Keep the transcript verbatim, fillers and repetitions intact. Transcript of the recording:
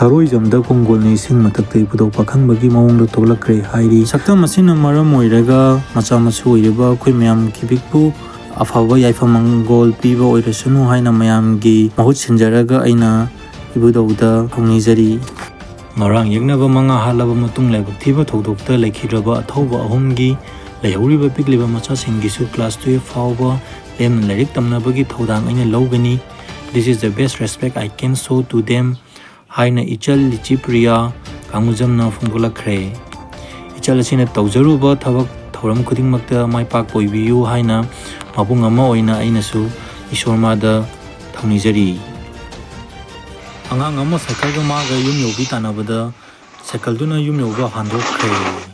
ꯊꯔꯣꯏꯖꯝꯗ ꯀꯣꯡꯒꯣꯜꯅ ꯏꯁꯤꯡ ꯃꯊꯛꯇ ꯏꯕꯨꯙꯧ ꯄꯥꯈꯪꯕꯒꯤ ꯃꯑꯣꯡꯗ ꯊꯣꯛꯂꯛꯈ꯭ꯔꯦ ꯍꯥꯏꯔꯤ꯫ ꯁꯛꯇꯝ ꯑꯁꯤꯅ ꯃꯔꯝ ꯑꯣꯏꯔꯒ ꯃꯆꯥ ꯃꯁꯨ ꯑꯣꯏꯔꯤꯕ ꯑꯩꯈꯣꯏ ꯃꯌꯥꯝ ꯈꯤꯕꯤꯛꯄꯨ ꯑꯐꯕ ꯌꯥꯏꯐ ꯃꯪꯒꯣꯜ ꯄꯤꯕ ꯑꯣꯏꯔꯁꯅꯨ ꯍꯥꯏꯅ ꯃꯌꯥꯝꯒꯤ ꯃꯍꯨꯠ ꯁꯤꯟꯖꯔꯒ ꯑꯩꯅ ꯏꯕꯨꯙꯧꯗ ꯊꯧꯅꯤꯖꯔꯤ꯫ ꯉꯔꯥꯡ ꯌꯦꯛꯅꯕ ꯃꯉꯥ ꯍꯥꯠꯂꯕ ꯃꯇꯨꯡ ꯂꯥꯏꯕꯛ ꯊꯤꯕ ꯊꯧꯗꯣꯛꯇ ꯂꯩꯈꯤꯗ꯭ꯔꯕ ꯑꯊꯧꯕ ꯑꯍꯨꯝꯒꯤ ꯂꯩꯍꯧꯔꯤꯕ ꯄꯤꯛꯂꯤꯕ ꯃꯆꯥꯁꯤꯡꯒꯤꯁꯨ class twelve ꯐꯥꯎꯕ ꯂꯦꯝꯅ ꯂꯥꯏꯔꯤꯛ ꯇꯝꯅꯕꯒꯤ ꯊꯧꯗꯥꯡ ꯑꯩꯅ ꯂꯧꯒꯅꯤ꯫ This is the best respect I can show to them ꯍꯥꯏꯅ ꯏꯆꯜ ꯂꯤꯆꯤ ꯄ꯭ꯔꯤꯌꯥ ꯀꯥꯡꯃꯨꯖꯝꯅ ꯐꯣꯡꯗꯣꯛꯂꯛꯈ꯭ꯔꯦ꯫ ꯏꯆꯜ ꯑꯁꯤꯅ ꯇꯧꯖꯔꯨꯕ ꯊꯕꯛ ꯊꯧꯔꯝ ꯈꯨꯗꯤꯡꯃꯛꯇ ꯃꯥꯏ ꯄꯥꯛꯄ ꯑꯣꯏꯕꯤꯌꯨ ꯍꯥꯏꯅ ꯃꯕꯨꯡ ꯑꯃ ꯑꯣꯏꯅ ꯑꯩꯅꯁꯨ ꯏꯁꯣꯔ ꯃꯥꯗ ꯊꯧꯅꯤꯖꯔꯤ꯫ ꯑꯉꯥꯡ ꯑꯃ ꯁꯥꯏꯀꯜꯒ ꯃꯥꯒ ꯌꯨꯝ ꯌꯧꯕꯤ ꯇꯥꯟꯅꯕꯗ ꯁꯥꯏꯀꯜꯗꯨꯅ ꯌꯨꯝ ꯌꯧꯕ ꯍꯟꯗꯣꯛꯈ꯭ꯔꯦ꯫